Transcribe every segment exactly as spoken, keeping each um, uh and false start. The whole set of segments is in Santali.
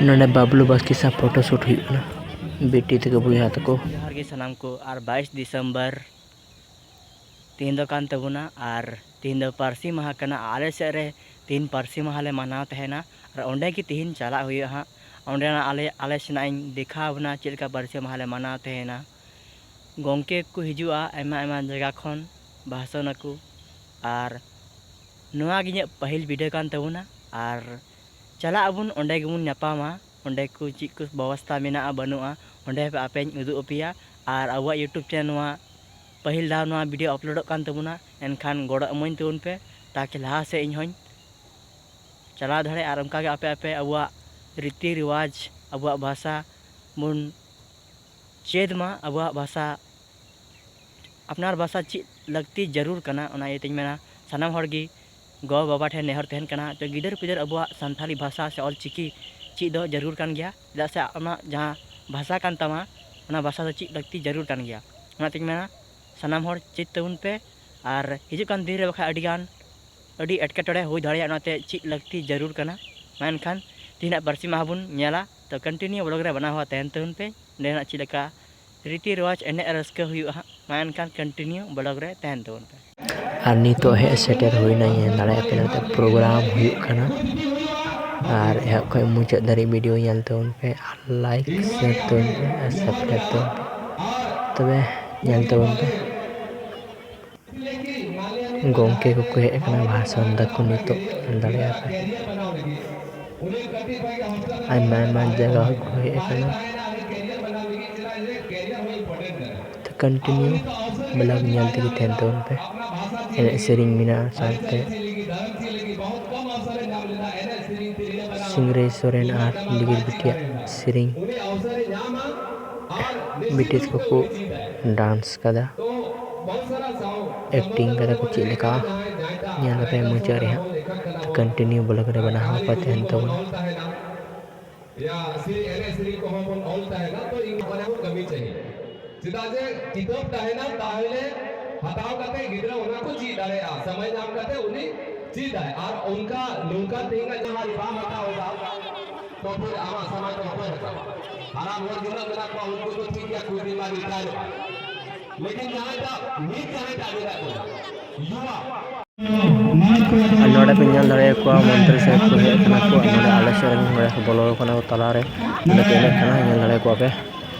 ᱱᱚᱰᱮ ᱵᱟᱵᱞᱩ ᱵᱟᱥᱠᱮ ᱥᱟᱶ ᱯᱷᱳᱴᱳ ᱥᱩᱴ ᱦᱩᱭᱩᱜ ᱠᱟᱱᱟ, ᱵᱤᱴᱤ ᱛᱟᱠᱚ ᱵᱚᱭᱦᱟ ᱛᱟᱠᱚ᱾ ᱡᱚᱦᱟᱨ ᱜᱮ ᱥᱟᱱᱟᱢ ᱠᱚ, ᱟᱨ ᱵᱟᱭᱤᱥ ᱰᱤᱥᱮᱢᱵᱚᱨ ᱛᱤᱦᱤᱧ ᱫᱚ ᱠᱟᱱ ᱛᱟᱵᱚᱱᱟ, ᱟᱨ ᱛᱤᱦᱤᱧ ᱫᱚ ᱯᱟᱹᱨᱥᱤ ᱢᱟᱦᱟ ᱠᱟᱱᱟ᱾ ᱟᱞᱮ ᱥᱮᱫ ᱨᱮ ᱛᱤᱦᱤᱧ ᱯᱟᱹᱨᱥᱤ ᱢᱟᱦᱟ ᱞᱮ ᱢᱟᱱᱟᱣ ᱛᱟᱦᱮᱱᱟ, ᱟᱨ ᱚᱸᱰᱮ ᱜᱮ ᱛᱤᱦᱤᱧ ᱪᱟᱞᱟᱜ ᱦᱩᱭᱩᱜᱼᱟ ᱦᱟᱸᱜ᱾ ᱚᱸᱰᱮᱱᱟᱜ ᱟᱞᱮ, ᱟᱞᱮ ᱥᱮᱱᱟᱜ ᱤᱧ ᱫᱮᱠᱷᱟᱣ ᱟᱵᱚᱱᱟ ᱪᱮᱫ ᱞᱮᱠᱟ ᱯᱟᱹᱨᱥᱤ ᱢᱟᱦᱟ ᱞᱮ ᱢᱟᱱᱟᱣ ᱛᱟᱦᱮᱱᱟ᱾ ᱜᱚᱢᱠᱮ ᱠᱚ ᱦᱤᱡᱩᱜᱼᱟ ᱟᱭᱢᱟ ᱟᱭᱢᱟ ᱡᱟᱭᱜᱟ ᱠᱷᱚᱱ, ᱵᱷᱟᱥᱚᱱ ᱟᱠᱚ᱾ ᱟᱨ ᱱᱚᱣᱟ ᱜᱮ ᱤᱧᱟᱹᱜ ᱯᱟᱹᱦᱤᱞ ᱵᱷᱤᱰᱤᱭᱳ ᱠᱟᱱ ᱛᱟᱵᱚᱱᱟ, ᱟᱨ ᱪᱟᱞᱟᱜ ᱟᱵᱚᱱ, ᱚᱸᱰᱮ ᱜᱮᱵᱚᱱ ᱧᱟᱯᱟᱢᱟ᱾ ᱚᱸᱰᱮ ᱠᱚ ᱪᱮᱫ ᱠᱚ ᱵᱮᱵᱚᱥᱛᱷᱟ ᱢᱮᱱᱟᱜᱼᱟ ᱵᱟᱹᱱᱩᱜᱼᱟ, ᱚᱸᱰᱮ ᱦᱟᱯᱮ ᱟᱯᱮᱧ ᱩᱫᱩᱜ ᱟᱯᱮᱭᱟ᱾ ᱟᱨ ᱟᱵᱚᱣᱟᱜ YouTube ᱪᱮᱱᱮᱞ ᱱᱚᱣᱟ ᱯᱟᱹᱦᱤᱞ ᱫᱷᱟᱣ ᱱᱚᱣᱟ ᱵᱷᱤᱰᱤᱭᱳ ᱟᱯᱞᱳᱰᱚᱜ ᱠᱟᱱ ᱛᱟᱵᱚᱱᱟ, ᱮᱱᱠᱷᱟᱱ ᱜᱚᱲᱚ ᱮᱢᱟᱹᱧ ᱛᱟᱵᱚᱱ ᱯᱮ, ᱛᱟᱠᱤ ᱞᱟᱦᱟ ᱥᱮᱫ ᱤᱧ ᱦᱚᱸᱧ ᱪᱟᱞᱟᱣ ᱫᱟᱲᱮᱭᱟᱜᱼᱟ᱾ ᱟᱨ ᱚᱱᱠᱟ ᱜᱮ ᱟᱯᱮ ᱟᱯᱮ ᱟᱵᱚᱣᱟᱜ ᱨᱤᱛᱤ ᱨᱮᱣᱟᱡᱽ, ᱟᱵᱚᱣᱟᱜ ᱵᱷᱟᱥᱟ ᱵᱚᱱ ᱪᱮᱫ ᱢᱟ, ᱟᱵᱚᱣᱟᱜ ᱵᱷᱟᱥᱟ, ᱟᱯᱱᱟᱨ ᱵᱷᱟᱥᱟ ᱪᱮᱫ ᱞᱟᱹᱠᱛᱤ ᱡᱟᱹᱨᱩᱲ ᱠᱟᱱᱟ᱾ ᱚᱱᱟ ᱤᱭᱟᱹᱛᱮᱧ ᱢᱮᱱᱟ, ᱥᱟᱱᱟᱢ ᱦᱚᱲ ᱜᱮ ᱜᱚ ᱵᱟᱵᱟ ᱴᱷᱮᱱ ᱱᱮᱦᱚᱨ ᱛᱟᱦᱮᱱ ᱠᱟᱱᱟ, ᱛᱚ ᱜᱤᱫᱟᱹᱨ ᱯᱤᱫᱟᱹᱨ ᱟᱵᱚᱣᱟᱜ ᱥᱟᱱᱛᱷᱟᱞᱤ ᱵᱷᱟᱥᱟ ᱥᱮ ᱚᱞ ᱪᱤᱠᱤ ᱪᱮᱫ ᱫᱚ ᱡᱟᱹᱨᱩᱲ ᱠᱟᱱ ᱜᱮᱭᱟ, ᱪᱮᱫᱟᱜ ᱥᱮ ᱟᱢᱟᱜ ᱡᱟᱦᱟᱸ ᱵᱷᱟᱥᱟ ᱠᱟᱱ ᱛᱟᱢᱟ, ᱚᱱᱟ ᱵᱷᱟᱥᱟ ᱫᱚ ᱪᱮᱫ ᱞᱟᱹᱠᱛᱤ ᱡᱟᱹᱨᱩᱲ ᱠᱟᱱ ᱜᱮᱭᱟ᱾ ᱚᱱᱟᱛᱮᱧ ᱢᱮᱱᱟ, ᱥᱟᱱᱟᱢ ᱦᱚᱲ ᱪᱮᱫ ᱛᱟᱵᱚᱱ ᱯᱮ, ᱟᱨ ᱦᱤᱡᱩᱜ ᱠᱟᱱ ᱫᱤᱱ ᱨᱮ ᱵᱟᱠᱷᱟᱡ ᱟᱹᱰᱤᱜᱟᱱ, ᱟᱹᱰᱤ ᱮᱴᱠᱮᱴᱚᱬᱮ ᱦᱩᱭ ᱫᱟᱲᱮᱭᱟᱜᱼᱟ, ᱚᱱᱟᱛᱮ ᱪᱮᱫ ᱞᱟᱹᱠᱛᱤ ᱡᱟᱹᱨᱩᱲ ᱠᱟᱱᱟ᱾ ᱢᱟ ᱮᱱᱠᱷᱟᱱ ᱛᱮᱦᱮᱧᱟᱜ ᱯᱟᱹᱨᱥᱤ ᱢᱟᱦᱟ ᱵᱚᱱ ᱧᱮᱞᱟ, ᱛᱚ continue vlog ᱨᱮ ᱵᱮᱱᱟᱣ ᱦᱚᱸ ᱛᱟᱦᱮᱱ ᱛᱟᱵᱚᱱ ᱯᱮ᱾ ᱚᱸᱰᱮᱱᱟᱜ ᱪᱮᱫ ᱞᱮᱠᱟ ᱨᱤᱛᱤ ᱨᱮᱣᱟᱡᱽ, ᱮᱱᱮᱡ ᱨᱟᱹᱥᱠᱟᱹ ᱦᱩᱭᱩᱜᱼᱟ ᱦᱟᱸᱜ, ᱢᱟ ᱮᱱᱠᱷᱟᱱ continue vlog ᱨᱮ ᱛᱟᱦᱮᱱ ᱛᱟᱵᱚᱱ ᱯᱮ᱾ ᱟᱨ ᱱᱤᱛᱚᱜ ᱦᱮᱡ ᱥᱮᱴᱮᱨ ᱦᱩᱭᱱᱟ, ᱧᱮᱞ ᱫᱟᱲᱮᱭᱟᱜ ᱯᱮ ᱱᱚᱛᱮ ᱯᱨᱳᱜᱨᱟᱢ ᱦᱩᱭᱩᱜ ᱠᱟᱱᱟ᱾ ᱟᱨ ᱮᱦᱚᱵ ᱠᱷᱚᱱ ᱢᱩᱪᱟᱹᱫ ᱫᱷᱟᱹᱨᱤᱡ ᱵᱷᱤᱰᱤᱭᱳ ᱧᱮᱞ ᱛᱟᱵᱚᱱ ᱯᱮ, ᱟᱨ ᱞᱟᱭᱤᱠ, ᱥᱮᱭᱟᱨ ᱛᱟᱵᱚᱱ ᱯᱮ, ᱟᱨ ᱥᱟᱵᱥᱠᱨᱟᱭᱤᱵ ᱛᱟᱵᱚᱱ ᱯᱮ᱾ ᱛᱚᱵᱮ ᱧᱮᱞ ᱛᱟᱵᱚᱱ ᱯᱮ᱾ ᱜᱚᱢᱠᱮ ᱠᱚᱠᱚ ᱦᱮᱡ ᱟᱠᱟᱱᱟ, ᱵᱷᱟᱥᱚᱱ ᱫᱟᱠᱚ ᱱᱤᱛᱚᱜ, ᱧᱮᱞ ᱫᱟᱲᱮᱭᱟᱜᱼᱟ ᱯᱮ᱾ ᱟᱭᱢᱟ ᱟᱭᱢᱟ ᱡᱟᱭᱜᱟ ᱠᱚ ᱦᱮᱡ ᱟᱠᱟᱱᱟ᱾ ᱛᱚ continue vlog ᱧᱮᱞ ᱛᱮᱜᱮ ᱛᱟᱦᱮᱱ ᱛᱟᱵᱚᱱ ᱯᱮ᱾ ᱮᱱᱮᱡ ᱥᱮᱨᱮᱧ ᱢᱮᱱᱟᱜᱼᱟ, ᱥᱟᱶᱛᱮ ᱥᱤᱝᱨᱟᱹᱭ ᱥᱚᱨᱮᱱ ᱟᱨ ᱞᱤᱜᱤᱨ ᱵᱤᱴᱤᱭᱟᱜ ᱥᱮᱨᱮᱧ᱾ ᱵᱤᱴᱤ ᱛᱟᱠᱚ ᱠᱚ ᱰᱟᱱᱥ ᱠᱟᱫᱟ, ᱮᱠᱴᱤᱝ ᱠᱟᱫᱟ ᱠᱚ ᱪᱮᱫ ᱞᱮᱠᱟ, ᱧᱮᱞ ᱟᱯᱮ ᱢᱩᱪᱟᱹᱫ ᱨᱮ ᱦᱟᱸᱜ᱾ ᱛᱚ continue vlog ᱨᱮ ᱵᱮᱱᱟᱣ ᱦᱚᱸ ᱯᱮ ᱛᱟᱦᱮᱱ ᱛᱟᱵᱚᱱᱟ᱾ ᱭᱟ ᱥᱮᱨᱮᱧ, ᱮᱱᱮᱡ ᱥᱮᱨᱮᱧ ᱠᱚᱦᱚᱸ ᱵᱚᱱ ᱚᱞ ᱛᱟᱦᱮᱱᱟ, ᱛᱚ ᱤᱧ ᱚᱱᱟ ᱠᱚ ᱠᱟᱹᱢᱤ ᱪᱟᱹᱦᱤ᱾ ᱪᱮᱫᱟᱜ ᱡᱮ ᱠᱤᱛᱟᱹᱵ ᱛᱟᱦᱮᱱᱟ, ᱛᱟᱦᱚᱞᱮ ᱦᱟᱛᱟᱣ ᱠᱟᱛᱮ ᱜᱤᱫᱽᱨᱟᱹ ᱚᱱᱟ ᱠᱚ ᱪᱮᱫ ᱫᱟᱲᱮᱭᱟᱜᱼᱟ, ᱥᱚᱢᱚᱭ ᱧᱟᱢ ᱠᱟᱛᱮ ᱩᱱᱤ ᱪᱮᱫᱟᱭ᱾ ᱟᱨ ᱚᱱᱠᱟ ᱱᱚᱝᱠᱟ ᱛᱮᱦᱮᱧ ᱡᱟᱦᱟᱸ ᱵᱟᱢ ᱦᱟᱛᱟᱣ ᱮᱫᱟ, ᱛᱚ ᱯᱷᱤᱨ ᱟᱢᱟᱜ ᱥᱚᱢᱟᱡᱽ ᱫᱚ ᱚᱠᱚᱭ ᱦᱟᱛᱟᱣᱟ? ᱦᱟᱲᱟᱢ ᱦᱚᱲ ᱛᱤᱱᱟᱹᱜ ᱢᱮᱱᱟᱜ ᱠᱚᱣᱟ, ᱩᱱᱠᱩ ᱫᱚ ᱴᱷᱤᱠ ᱜᱮᱭᱟ, ᱠᱩᱲᱤ ᱢᱟ ᱨᱤᱴᱟᱭᱟᱨᱚᱜᱼᱟ, ᱞᱮᱠᱤᱱ ᱡᱟᱦᱟᱸᱭ ᱴᱟᱜ ᱱᱤᱛ ᱡᱟᱦᱟᱸᱭ ᱴᱟᱜ ᱢᱮᱱᱟᱜ ᱠᱚᱣᱟ, ᱭᱩᱣᱟ᱾ ᱟᱨ ᱱᱚᱰᱮ ᱯᱮ ᱧᱮᱞ ᱫᱟᱲᱮᱭᱟᱠᱚᱣᱟ, ᱢᱚᱱᱛᱨᱤ ᱥᱟᱦᱮᱵᱽ ᱠᱚ ᱦᱮᱡ ᱟᱠᱟᱱᱟ ᱠᱚ, ᱟᱨ ᱱᱚᱰᱮ ᱟᱞᱮ ᱥᱮᱫ ᱨᱮᱱ ᱱᱚᱰᱮ ᱠᱚ ᱵᱚᱞᱚ ᱟᱠᱟᱱᱟ ᱠᱚ ᱛᱟᱞᱟᱨᱮ, ᱱᱚᱰᱮ ᱠᱚ ᱮᱱᱮᱡ ᱠᱟᱱᱟ, ᱧᱮᱞ ᱫᱟᱲᱮᱭᱟᱠᱚᱣᱟ ᱯᱮ᱾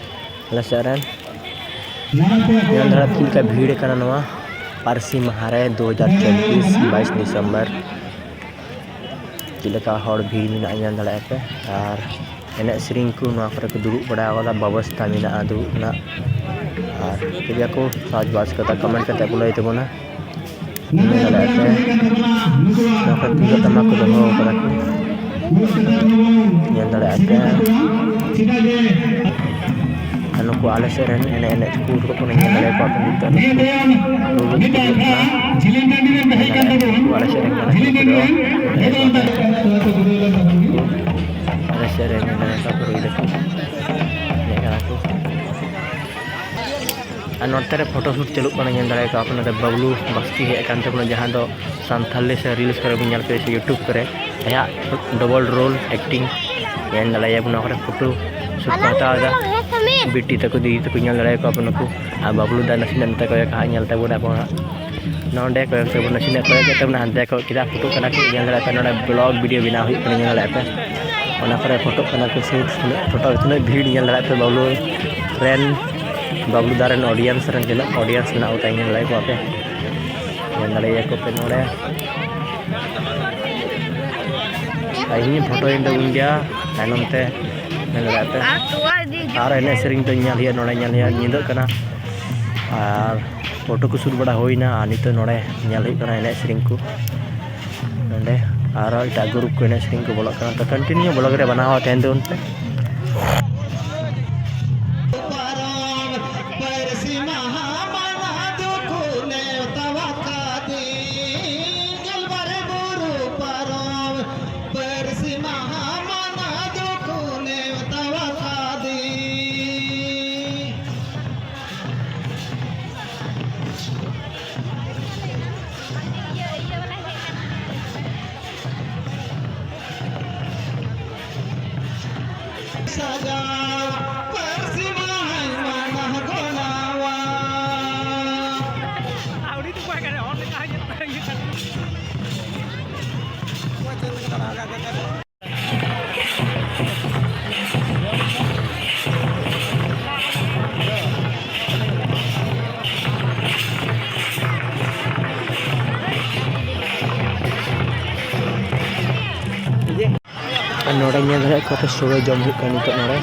ᱟᱞᱮ ᱥᱮᱫ ᱨᱮᱱ ᱧᱮᱞ ᱫᱟᱲᱮᱭᱟᱜ ᱪᱮᱫ ᱞᱮᱠᱟ ᱵᱷᱤᱲ ᱠᱟᱱᱟ ᱱᱚᱣᱟ ᱯᱟᱹᱨᱥᱤ ᱢᱟᱦᱟ ᱨᱮ, ᱫᱩ ᱦᱟᱡᱟᱨ ᱪᱚᱵᱵᱤᱥ, ᱵᱟᱭᱤᱥ ᱰᱤᱥᱮᱢᱵᱚᱨ᱾ ᱪᱮᱫ ᱞᱮᱠᱟ ᱦᱚᱲ ᱵᱷᱤᱲ ᱢᱮᱱᱟᱜᱼᱟ, ᱧᱮᱞ ᱫᱟᱲᱮᱭᱟᱜᱼᱟ ᱯᱮ᱾ ᱟᱨ ᱮᱱᱮᱡ ᱥᱮᱨᱮᱧ ᱠᱚ ᱱᱚᱣᱟ ᱠᱚᱨᱮ ᱠᱚ ᱫᱩᱲᱩᱵ ᱵᱟᱲᱟ ᱟᱠᱟᱫᱟ, ᱵᱮᱵᱚᱥᱛᱷᱟ ᱢᱮᱱᱟᱜᱼᱟ ᱫᱩᱲᱩᱵ ᱨᱮᱱᱟᱜ᱾ ᱟᱨ ᱪᱮᱫ ᱞᱮᱠᱟ ᱠᱚ ᱥᱟᱡᱽᱵᱟᱡᱽ ᱠᱟᱫᱟ, ᱠᱚᱢᱮᱱᱴ ᱠᱟᱛᱮ ᱠᱚ ᱞᱟᱹᱭ ᱛᱟᱵᱚᱱᱟ᱾ ᱧᱮᱞ ᱫᱟᱲᱮᱭᱟᱜᱼᱟ ᱯᱮ, ᱱᱚᱣᱟ ᱠᱚᱨᱮ ᱛᱩᱢᱫᱟᱜ ᱴᱟᱢᱟᱠ ᱠᱚ ᱫᱚᱦᱚ ᱟᱠᱟᱫᱟ ᱠᱚ᱾ ᱧᱮᱞ ᱫᱟᱲᱮᱭᱟᱜᱼᱟ ᱯᱮ᱾ ᱟᱨ ᱱᱩᱠᱩ ᱟᱞᱮ ᱥᱮᱫ ᱨᱮᱱ ᱮᱱᱮᱡ ᱮᱱᱮᱡ ᱛᱮᱠᱚ ᱩᱰᱩᱠᱚᱜ ᱠᱟᱱᱟ, ᱧᱮᱞ ᱫᱟᱲᱮᱭᱟᱠᱚᱣᱟ ᱯᱮ ᱱᱤᱛᱚᱜ ᱱᱩᱠᱩ ᱨᱩᱨᱩ ᱠᱚ ᱦᱩᱭᱩᱜ ᱠᱟᱱᱟ᱾ ᱧᱮᱞ ᱫᱟᱲᱮᱭᱟᱜᱼᱟ ᱯᱮ, ᱱᱩᱠᱩ ᱟᱞᱮ ᱥᱮᱫ ᱨᱮᱱ ᱠᱟᱱᱟ ᱠᱚ ᱱᱩᱠᱩ ᱫᱚ᱾ ᱟᱞᱮ ᱥᱮᱫ ᱨᱮ ᱧᱮᱞ ᱫᱟᱲᱮᱭᱟᱠᱚᱣᱟ ᱯᱮ ᱨᱩᱭ ᱫᱟᱠᱚ, ᱮᱱᱮᱡ ᱠᱟᱱᱟ ᱠᱚ᱾ ᱟᱨ ᱱᱚᱛᱮ ᱨᱮ ᱯᱷᱳᱴᱳ ᱥᱩᱴ ᱪᱟᱹᱞᱩᱜ ᱠᱟᱱᱟ, ᱧᱮᱞ ᱫᱟᱲᱮᱭᱟᱠᱚᱣᱟ ᱯᱮ ᱱᱚᱛᱮ ᱵᱟᱵᱞᱩ ᱵᱟᱥᱠᱮ ᱦᱮᱡ ᱟᱠᱟᱱ ᱛᱟᱵᱚᱱᱟ, ᱡᱟᱦᱟᱸ ᱫᱚ ᱥᱟᱱᱛᱷᱟᱞᱤ ᱥᱮ ᱨᱤᱞᱥ ᱠᱚᱨᱮ ᱵᱚᱱ ᱧᱮᱞ ᱠᱮᱫᱟ ᱥᱮ YouTube ᱠᱚᱨᱮ, ᱟᱭᱟᱜ ᱰᱚᱵᱚᱞ ᱨᱳᱞ ᱮᱠᱴᱤᱝ ᱧᱮᱞ ᱫᱟᱲᱮᱭᱟᱵᱚᱱ, ᱱᱚᱣᱟ ᱠᱚᱨᱮ ᱯᱷᱳᱴᱳ ᱥᱩᱴ ᱠᱚ ᱦᱟᱛᱟᱣ ᱮᱫᱟ᱾ ᱵᱤᱴᱤ ᱛᱟᱠᱚ, ᱫᱤᱫᱤ ᱛᱟᱠᱚ ᱧᱮᱞ ᱫᱟᱲᱮᱭᱟᱠᱚᱣᱟ ᱵᱚᱱ ᱱᱩᱠᱩ᱾ ᱟᱨ ᱵᱟᱵᱞᱩ ᱫᱟ ᱱᱟᱥᱮᱱᱟᱜ ᱱᱚᱛᱮ ᱠᱚᱭᱚᱜ ᱠᱟᱜ, ᱧᱮᱞ ᱛᱟᱵᱚᱱ ᱟᱵᱚ ᱦᱟᱸᱜ᱾ ᱱᱚᱰᱮ ᱠᱚᱭᱚᱜ ᱛᱟᱵᱚᱱ, ᱱᱟᱥᱮᱱᱟᱜ ᱠᱚᱭᱚᱜ ᱠᱮᱫ ᱛᱟᱵᱚᱱᱟ, ᱦᱟᱱᱛᱮ ᱠᱚᱭᱚᱜ ᱠᱮᱫᱟ, ᱯᱷᱳᱴᱳ ᱠᱟᱱᱟ ᱠᱚ, ᱧᱮᱞ ᱫᱟᱲᱮᱭᱟᱜ ᱯᱮ᱾ ᱱᱚᱰᱮ ᱵᱞᱚᱜ ᱵᱷᱤᱰᱤᱭᱳ ᱵᱮᱱᱟᱣ ᱦᱩᱭᱩᱜ ᱠᱟᱱᱟ, ᱧᱮᱞ ᱫᱟᱲᱮᱭᱟᱜ ᱯᱮ᱾ ᱚᱱᱟ ᱠᱚᱨᱮ ᱯᱷᱳᱴᱳᱜ ᱠᱟᱱᱟ ᱠᱚ, ᱥᱩᱴ ᱛᱤᱱᱟᱹᱜ ᱯᱷᱳᱴᱳ, ᱛᱤᱱᱟᱹᱜ ᱵᱷᱤᱲ, ᱧᱮᱞ ᱫᱟᱲᱮᱭᱟᱜ ᱯᱮ᱾ ᱵᱟᱵᱞᱩ ᱨᱮᱱ, ᱵᱟᱵᱞᱩ ᱫᱟ ᱨᱮᱱ ᱚᱰᱤᱭᱮᱱᱥ ᱨᱮᱱ ᱛᱤᱱᱟᱹᱜ ᱚᱰᱤᱭᱮᱱᱥ ᱢᱮᱱᱟᱜ ᱠᱚ ᱛᱟᱭ, ᱧᱮᱞ ᱫᱟᱲᱮᱭᱟᱠᱚᱣᱟ ᱯᱮ᱾ ᱧᱮᱞ ᱫᱟᱲᱮᱭᱟᱠᱚ ᱯᱮ ᱱᱚᱰᱮ᱾ ᱟᱨ ᱤᱧ ᱯᱷᱳᱴᱳᱭᱮᱱ ᱛᱟᱵᱚᱱ ᱜᱮᱭᱟ ᱛᱟᱭᱱᱚᱢ ᱛᱮ, ᱧᱮᱞ ᱫᱟᱲᱮᱭᱟᱜ ᱯᱮ᱾ ᱟᱨ ᱮᱱᱮᱡ ᱥᱮᱨᱮᱧ ᱫᱚ ᱧᱮᱞ ᱦᱩᱭᱩᱜᱼᱟ, ᱱᱚᱰᱮ ᱧᱮᱞ ᱦᱩᱭᱩᱜᱼᱟ, ᱧᱤᱫᱟᱹᱜ ᱠᱟᱱᱟ᱾ ᱟᱨ ᱯᱷᱳᱴᱳ ᱠᱚ ᱥᱩᱴ ᱵᱟᱲᱟ ᱦᱩᱭᱱᱟ, ᱟᱨ ᱱᱤᱛᱚᱜ ᱱᱚᱰᱮ ᱧᱮᱞ ᱦᱩᱭᱩᱜ ᱠᱟᱱᱟ ᱮᱱᱮᱡ ᱥᱮᱨᱮᱧ ᱠᱚ᱾ ᱱᱚᱰᱮ ᱟᱨᱚ ᱮᱴᱟᱜ ᱜᱨᱩᱯ ᱠᱚ ᱮᱱᱮᱡ ᱥᱮᱨᱮᱧ ᱠᱚ ᱵᱚᱞᱚᱜ ᱠᱟᱱᱟ᱾ ᱛᱚ, ᱠᱚᱱᱴᱤᱱᱤᱭᱩ ᱵᱞᱚᱜ ᱨᱮ ᱵᱮᱱᱟᱣ ᱛᱟᱦᱮᱱ ᱛᱟᱵᱚᱱ ᱯᱮ᱾ ᱯᱟᱹᱨᱥᱤ ᱢᱟᱦᱟ ᱢᱟᱱᱟ ᱫᱚᱠᱚ ᱱᱮᱣᱛᱟ ᱟᱠᱟᱫᱤᱧ᱾ ᱜᱮᱞᱵᱟᱨ ᱵᱩᱨᱩ ᱯᱟᱨᱚᱢ ᱯᱟᱹᱨᱥᱤ ᱢᱟᱦᱟ ᱢᱟᱱᱟ ᱫᱚᱠᱚ ᱱᱮᱣᱛᱟ ᱟᱠᱟᱫᱤᱧ᱾ ᱥᱟᱡᱟᱣ ᱯᱟᱹᱨᱥᱤ ᱢᱟᱦᱟᱭ ᱢᱟᱱᱟᱣ ᱜᱚᱱᱟᱣᱟ᱾ ᱟᱨ ᱱᱚᱰᱮ ᱧᱮᱞ ᱫᱟᱲᱮᱭᱟᱜ ᱠᱚᱣᱟ ᱯᱮ, ᱥᱳᱲᱮ ᱡᱚᱢ ᱦᱩᱭᱩᱜ ᱠᱟᱱᱟ ᱱᱤᱛᱚᱜ ᱱᱚᱰᱮ᱾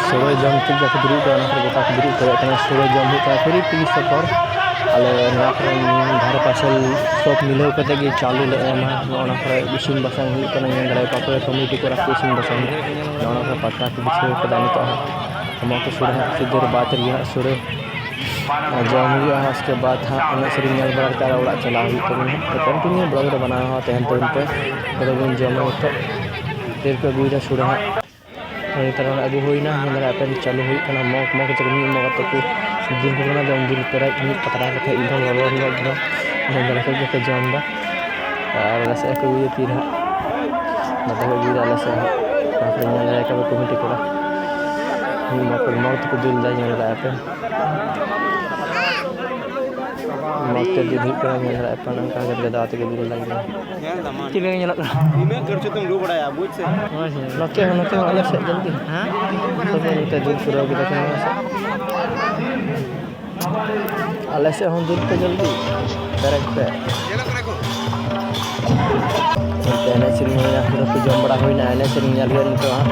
ᱥᱳᱲᱮ ᱡᱚᱢ ᱪᱮᱫ ᱞᱮᱠᱟ ᱠᱚ ᱫᱩᱲᱩᱵ ᱠᱟᱱᱟ, ᱚᱱᱟ ᱠᱚᱨᱮ ᱜᱚᱴᱟ ᱠᱚ ᱫᱩᱲᱩᱵ ᱫᱟᱲᱮᱭᱟᱜ ᱠᱟᱱᱟ᱾ ᱥᱳᱲᱮ ᱡᱚᱢ ᱦᱩᱭᱩᱜ ᱠᱟᱱᱟ ᱯᱷᱨᱤ ᱛᱮᱜᱮ ᱥᱚᱵ ᱦᱚᱲ᱾ ᱟᱞᱮ ᱱᱚᱣᱟ ᱠᱚᱨᱮᱱ ᱫᱷᱟᱨᱮ ᱯᱟᱥᱮ ᱥᱚᱵ ᱢᱤᱞᱟᱹᱣ ᱠᱟᱛᱮ ᱜᱮ ᱪᱟᱣᱞᱮ ᱞᱮ ᱮᱢᱟ᱾ ᱱᱚᱜᱼᱚ ᱱᱚᱣᱟ ᱠᱚᱨᱮ ᱤᱥᱤᱱ ᱵᱟᱥᱟᱝ ᱦᱩᱭᱩᱜ ᱠᱟᱱᱟ, ᱧᱮᱞ ᱫᱟᱲᱮᱭᱟᱜ ᱠᱚᱣᱟ ᱯᱮ ᱠᱚᱢᱤᱴᱤ ᱠᱚᱲᱟ ᱠᱚ ᱤᱥᱤᱱ ᱵᱟᱥᱟᱝ ᱮᱫᱟ᱾ ᱱᱚᱜᱼᱚ ᱱᱚᱣᱟ ᱠᱚᱨᱮ ᱯᱟᱛᱲᱟ ᱠᱚ ᱵᱤᱪᱷᱟᱹᱣ ᱠᱟᱫᱟ ᱱᱤᱛᱚᱜ ᱦᱟᱸᱜ᱾ ᱮᱢᱟ ᱠᱚ ᱥᱳᱲᱮ ᱦᱟᱸᱜ, ᱥᱤᱫᱟᱹᱨ ᱵᱟᱫᱽ ᱨᱮᱜᱮ ᱦᱟᱸᱜ ᱥᱳᱲᱮ᱾ ᱟᱨ ᱡᱚᱢ ᱦᱩᱭᱩᱜᱼᱟ, ᱩᱥᱠᱮ ᱵᱟᱫᱽ ᱦᱟᱸᱜ ᱮᱱᱮᱡ ᱥᱮᱨᱮᱧ ᱧᱮᱞ ᱵᱟᱲᱟ ᱠᱟᱛᱮ ᱟᱨᱚ ᱚᱲᱟᱜ ᱪᱟᱞᱟᱣ ᱦᱩᱭᱩᱜ ᱛᱟᱵᱚᱱᱟ᱾ ᱛᱚ continue vlog ᱨᱮ ᱵᱮᱱᱟᱣᱟ, ᱛᱟᱦᱮᱱ ᱛᱟᱵᱚᱱ ᱯᱮ᱾ ᱛᱚᱵᱮ ᱵᱚᱱ ᱡᱚᱢᱟ ᱱᱤᱛᱚᱜ᱾ ᱛᱤᱨᱮ ᱠᱚ ᱟᱹᱜᱩᱭᱮᱫᱟ ᱥᱩᱨᱟ ᱦᱟᱸᱜ᱾ ᱛᱚ ᱱᱮᱛᱟᱨ ᱚᱱᱟ ᱟᱹᱜᱩ ᱦᱩᱭᱱᱟ, ᱧᱮᱞ ᱫᱟᱲᱮᱭᱟᱜ ᱯᱮ ᱪᱟᱹᱞᱩ ᱦᱩᱭᱩᱜ ᱠᱟᱱᱟ᱾ ᱢᱚᱜᱽ ᱢᱚᱜᱽ ᱛᱟᱠᱚ ᱢᱤᱫ ᱢᱚᱜᱽ ᱛᱟᱠᱚ ᱫᱩᱞ ᱠᱚ ᱠᱟᱱᱟ, ᱡᱮᱢᱚᱱ ᱫᱩᱞ ᱯᱮᱨᱮᱡ ᱢᱤᱫ ᱯᱟᱛᱲᱟ ᱠᱟᱛᱮ ᱮᱠᱫᱚᱢ ᱞᱚᱞᱚ ᱞᱚᱞᱚ ᱮᱠᱫᱚᱢ ᱧᱮᱞ ᱫᱟᱲᱮ ᱠᱚ ᱜᱮᱯᱮ ᱡᱚᱢ ᱮᱫᱟ᱾ ᱟᱨ ᱟᱞᱮ ᱥᱮᱫ ᱦᱚᱸᱠᱚ ᱟᱹᱜᱩᱭᱟ ᱛᱤᱨᱮ ᱦᱟᱸᱜ, ᱱᱚᱛᱮ ᱠᱚ ᱟᱹᱜᱩᱭᱮᱫᱟ ᱟᱞᱮ ᱥᱮᱫ ᱦᱚᱸ᱾ ᱚᱱᱟ ᱠᱚ ᱧᱮᱞ ᱫᱟᱲᱮᱭᱟᱜ ᱠᱟᱱᱟ ᱠᱚᱢᱤᱴᱤ ᱠᱚᱲᱟ ᱢᱚᱜᱽ ᱢᱚᱜᱽ ᱛᱮᱠᱚ ᱫᱩᱞ ᱮᱫᱟ, ᱧᱮᱞ ᱫᱟᱲᱮᱭᱟᱜ ᱯᱮ᱾ ᱢᱚᱡᱽ ᱛᱮ ᱫᱤᱱ ᱦᱩᱭᱩᱜ ᱠᱟᱱᱟ, ᱧᱮᱞ ᱫᱟᱲᱮᱭᱟᱜ ᱯᱮ, ᱱᱚᱝᱠᱟ ᱠᱟᱛᱮ ᱫᱟᱫᱟ ᱛᱮᱜᱮ ᱫᱤᱱ ᱞᱟᱹᱜᱤᱫ᱾ ᱧᱮᱞ ᱫᱟᱢ᱾ ᱪᱮᱫ ᱞᱮᱠᱟ ᱧᱮᱞᱚᱜ ᱠᱟᱱᱟ? ᱤᱱᱟᱹᱜ ᱠᱟᱹᱲᱪᱩ ᱛᱮᱢ ᱨᱩ ᱵᱟᱲᱟᱭᱟ, ᱵᱩᱡᱽ ᱥᱮ? ᱦᱳᱭ, ᱦᱳᱭ᱾ ᱱᱚᱛᱮ ᱦᱚᱸ, ᱱᱚᱛᱮ ᱦᱚᱸ ᱟᱞᱮ ᱥᱮᱫ ᱡᱚᱞᱫᱤ᱾ ᱦᱮᱸ? ᱱᱚᱛᱮ ᱫᱚ ᱱᱚᱛᱮ ᱫᱩᱞ ᱯᱩᱨᱟᱹᱣ ᱠᱮᱫᱟ ᱠᱚ ᱱᱚᱣᱟ ᱥᱮᱫ᱾ ᱟᱞᱮ ᱥᱮᱫ ᱦᱚᱸ ᱫᱩᱞ ᱯᱮ ᱡᱚᱞᱫᱤ᱾ ᱯᱮᱨᱮᱡ ᱯᱮ᱾ ᱱᱚᱛᱮ ᱮᱱᱮᱡ ᱥᱮᱨᱮᱧ ᱦᱩᱭᱱᱟ, ᱯᱩᱨᱟᱹ ᱠᱚ ᱡᱚᱢ ᱵᱟᱲᱟ ᱦᱩᱭᱱᱟ, ᱮᱱᱮᱡ ᱥᱮᱨᱮᱧ ᱧᱮᱞ ᱦᱩᱭᱩᱜᱼᱟ ᱱᱤᱛᱚᱜ ᱦᱟᱸᱜ᱾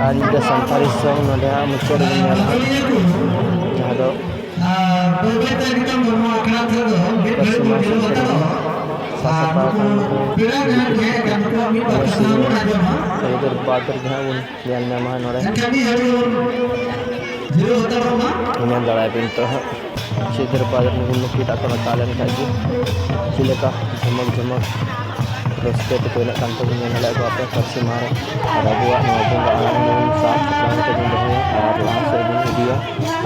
ᱟᱨ ᱢᱤᱫᱴᱮᱱ ᱥᱟᱱᱛᱟᱲᱤ song ᱱᱚᱰᱮ ᱦᱟᱸᱜ ᱢᱩᱪᱟᱹᱫ ᱨᱮᱵᱚᱱ ᱧᱮᱞᱟ ᱦᱟᱸᱜ, ᱡᱟᱦᱟᱸ ᱫᱚ ᱟᱨ ᱵᱟᱹᱭ ᱵᱟᱹᱭ ᱛᱮ ᱮᱠᱫᱚᱢ ᱱᱚᱣᱟ ᱟᱠᱷᱲᱟ ᱴᱷᱮᱱ ᱫᱚ ᱢᱤᱫ ᱜᱷᱟᱹᱲᱤᱡ ᱵᱚᱱ ᱡᱤᱨᱟᱹᱣ ᱦᱟᱛᱟᱲᱚᱜᱼᱟ᱾ ᱟᱨ ᱱᱩᱠᱩ ᱯᱮᱲᱟ ᱦᱚᱲ ᱴᱷᱮᱱ ᱜᱮ ᱟᱨ ᱱᱩᱠᱩᱣᱟᱜ ᱢᱤᱫ ᱵᱟᱨ ᱠᱟᱛᱷᱟ ᱵᱚᱱ ᱟᱸᱡᱚᱢᱟ᱾ ᱟᱨ ᱤᱫᱟᱹᱨ ᱵᱟᱫᱽ ᱨᱮᱜᱮ ᱦᱟᱸᱜ ᱵᱚᱱ ᱧᱮᱞ ᱧᱟᱢᱟ ᱦᱟᱸᱜ ᱱᱚᱰᱮ᱾ ᱮᱱᱠᱷᱟᱱ ᱢᱤᱫ ᱜᱷᱟᱹᱲᱤᱡ ᱵᱚᱱ ᱡᱤᱨᱟᱹᱣ ᱦᱟᱛᱟᱲᱚᱜ ᱢᱟ᱾ ᱧᱮᱞ ᱫᱟᱲᱮᱭᱟᱜ ᱵᱤᱱ ᱱᱤᱛᱚᱜ ᱦᱟᱸᱜ᱾ ᱥᱤᱫᱟᱹᱨ ᱵᱟᱫᱽ ᱨᱮ ᱱᱩᱠᱩ ᱱᱩᱠᱩ ᱮᱴᱟᱜ ᱠᱚ ᱨᱟᱠᱟᱵ ᱞᱮᱱᱠᱷᱟᱡ ᱜᱮ ᱪᱮᱫ ᱞᱮᱠᱟ ᱡᱚᱢᱚᱠ ᱡᱚᱢᱚᱠ ᱨᱟᱹᱥᱠᱟᱹ ᱛᱮᱠᱚ ᱮᱱᱮᱡ ᱠᱟᱱ ᱛᱟᱵᱚᱱ ᱧᱮᱞ ᱫᱟᱲᱮᱭᱟᱜ ᱠᱚᱣᱟ ᱯᱮ ᱯᱟᱹᱨᱥᱤ ᱢᱟᱦᱟ ᱨᱮ᱾ ᱟᱨ ᱟᱵᱚᱣᱟᱜ ᱱᱚᱣᱟ ᱵᱚᱸᱜᱟ ᱟᱲᱟᱝ ᱵᱚᱱ ᱥᱟᱵ ᱥᱟᱯᱲᱟᱣ ᱠᱟᱛᱮ ᱵᱚᱱ ᱫᱚᱦᱚᱭᱟ ᱟᱨ ᱞᱟᱦᱟ ᱥᱮᱫ ᱵᱚᱱ ᱤᱫᱤᱭᱟ᱾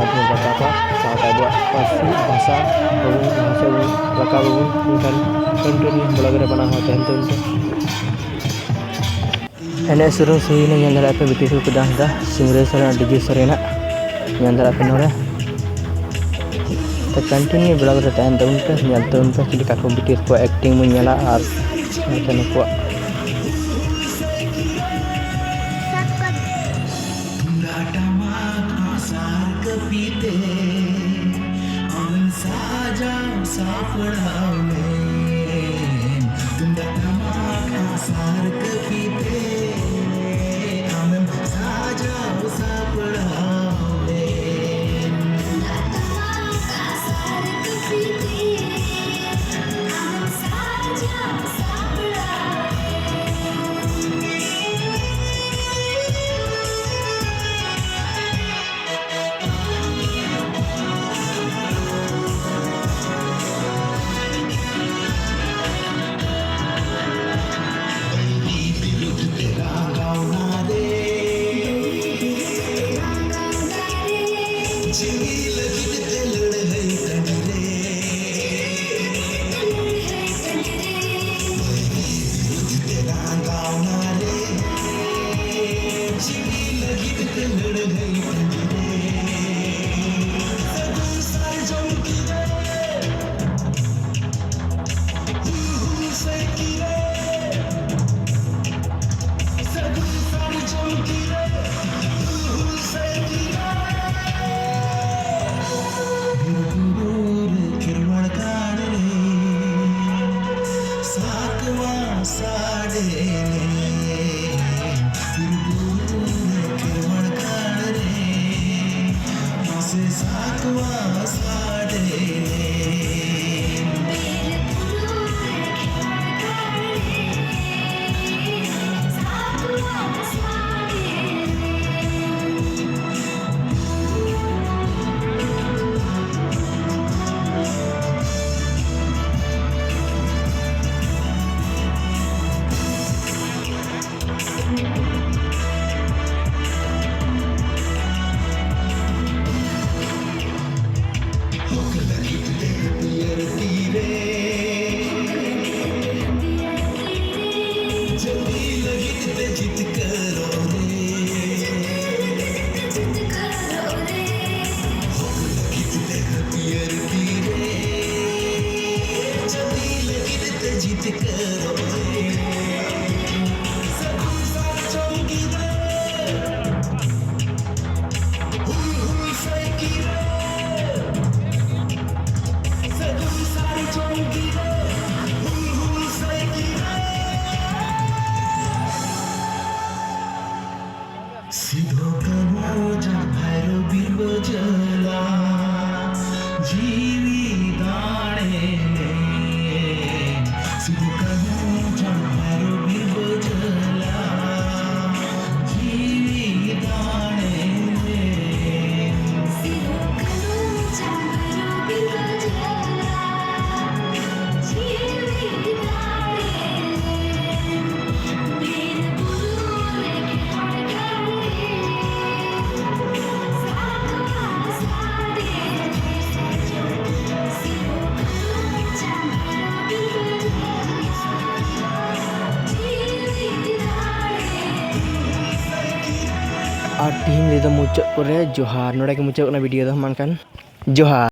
ᱟᱨ ᱵᱚᱱ ᱨᱟᱠᱟᱵᱟ, ᱥᱟᱶᱛᱮ ᱟᱵᱚᱣᱟᱜ ᱯᱟᱹᱨᱥᱤ ᱵᱷᱟᱥᱟ ᱵᱚᱱ ᱞᱟᱦᱟ ᱥᱮᱫ ᱵᱚᱱ ᱨᱟᱠᱟᱵ ᱟᱵᱚᱱ᱾ ᱢᱮᱱᱠᱷᱟᱱ continue vlog ᱨᱮ ᱵᱮᱱᱟᱣ ᱦᱚᱸ ᱛᱟᱦᱮᱱ ᱛᱟᱵᱚᱱ ᱯᱮ᱾ ᱮᱱᱮᱡ ᱥᱮᱨᱮᱧ ᱦᱩᱭᱱᱟ, ᱧᱮᱞ ᱫᱟᱲᱮᱭᱟᱜ ᱯᱮ ᱵᱤᱴᱤ ᱠᱚ ᱠᱚ ᱰᱟᱱᱥ ᱮᱫᱟ, ᱥᱤᱝᱨᱟᱹᱭ ᱥᱚᱨᱮᱱ ᱟᱨ ᱰᱤᱡᱮ ᱥᱚᱨᱮᱱᱟᱜ᱾ ᱧᱮᱞ ᱫᱟᱲᱮᱭᱟᱜ ᱯᱮ ᱱᱚᱰᱮ᱾ ᱛᱚ ᱠᱚᱱᱴᱤᱱᱤᱭᱩ ᱵᱞᱚᱜ ᱨᱮ ᱛᱟᱦᱮᱱ ᱛᱟᱵᱚᱱ ᱯᱮ, ᱧᱮᱞ ᱛᱟᱵᱚᱱ ᱯᱮ ᱪᱮᱫ ᱞᱮᱠᱟ ᱠᱚ ᱵᱤᱴᱤ ᱠᱚᱣᱟᱜ ᱮᱠᱴᱤᱝ ᱵᱚᱱ ᱧᱮᱞᱟ ᱟᱨ ᱱᱚᱛᱮ ᱱᱩᱠᱩᱣᱟᱜ᱾ ᱛᱩᱢᱫᱟᱜ ᱴᱟᱢᱟᱠ ᱟᱸᱜᱼᱥᱟᱨ ᱠᱟᱹᱯᱤ ᱛᱮ ᱟᱢ ᱥᱟᱡᱟᱣ ᱥᱟᱯᱲᱟᱣ ᱞᱮᱱ᱾ ᱛᱩᱢᱫᱟᱜ ᱴᱟᱢᱟᱠ ᱟᱸᱜᱼᱥᱟᱨ ᱠᱟᱹᱯᱤ ᱛᱮ ᱟᱢᱮᱢ ᱥᱟᱡᱟᱣ ᱥᱟᱯᱲᱟᱣ ᱞᱮᱱ᱾ ᱛᱩᱢᱫᱟᱜ ᱴᱟᱢᱟᱠ ᱟᱸᱜᱼᱥᱟᱨ ᱠᱟᱹᱯᱤ ᱛᱮ ᱟᱢᱮᱢ ᱥᱟᱡᱟᱣ ᱥᱟᱯᱲᱟᱣ ᱞᱮᱱ᱾ ᱥᱤᱫᱷᱩ ᱠᱟᱹᱱᱦᱩ ᱡᱟᱱ ᱵᱷᱟᱭᱨᱳ ᱵᱤᱨ ᱵᱟᱹᱡᱟᱹᱞᱟ, ᱡᱤᱣᱤ ᱫᱟᱲᱮ ᱞᱮ᱾ ᱥᱤᱫᱷᱩ ᱠᱟᱹᱱᱦᱩ ᱡᱟᱱ ᱵᱷᱟᱭᱨᱳ ᱵᱤᱨ ᱵᱟᱹᱡᱟᱹᱞᱟ, ᱡᱤᱣᱤ ᱫᱟᱲᱮ ᱞᱮ᱾ ᱥᱤᱫᱷᱩ ᱠᱟᱹᱱᱦᱩ ᱡᱟᱱ ᱵᱷᱟᱭᱨᱳ ᱵᱤᱨ ᱵᱟᱹᱡᱟᱹᱞᱟ, ᱡᱤᱣᱤ ᱫᱟᱲᱮ ᱞᱮ᱾ ᱟᱨ ᱛᱤᱦᱤᱧ ᱨᱮᱫᱚ ᱢᱩᱪᱟᱹᱫ ᱠᱚᱨᱮ ᱡᱚᱦᱟᱨ᱾ ᱱᱚᱰᱮ ᱜᱮ ᱢᱩᱪᱟᱹᱫ ᱠᱟᱱᱟ ᱵᱷᱤᱰᱤᱭᱳ ᱫᱚ, ᱢᱟ ᱮᱱᱠᱷᱟᱱ ᱡᱚᱦᱟᱨ᱾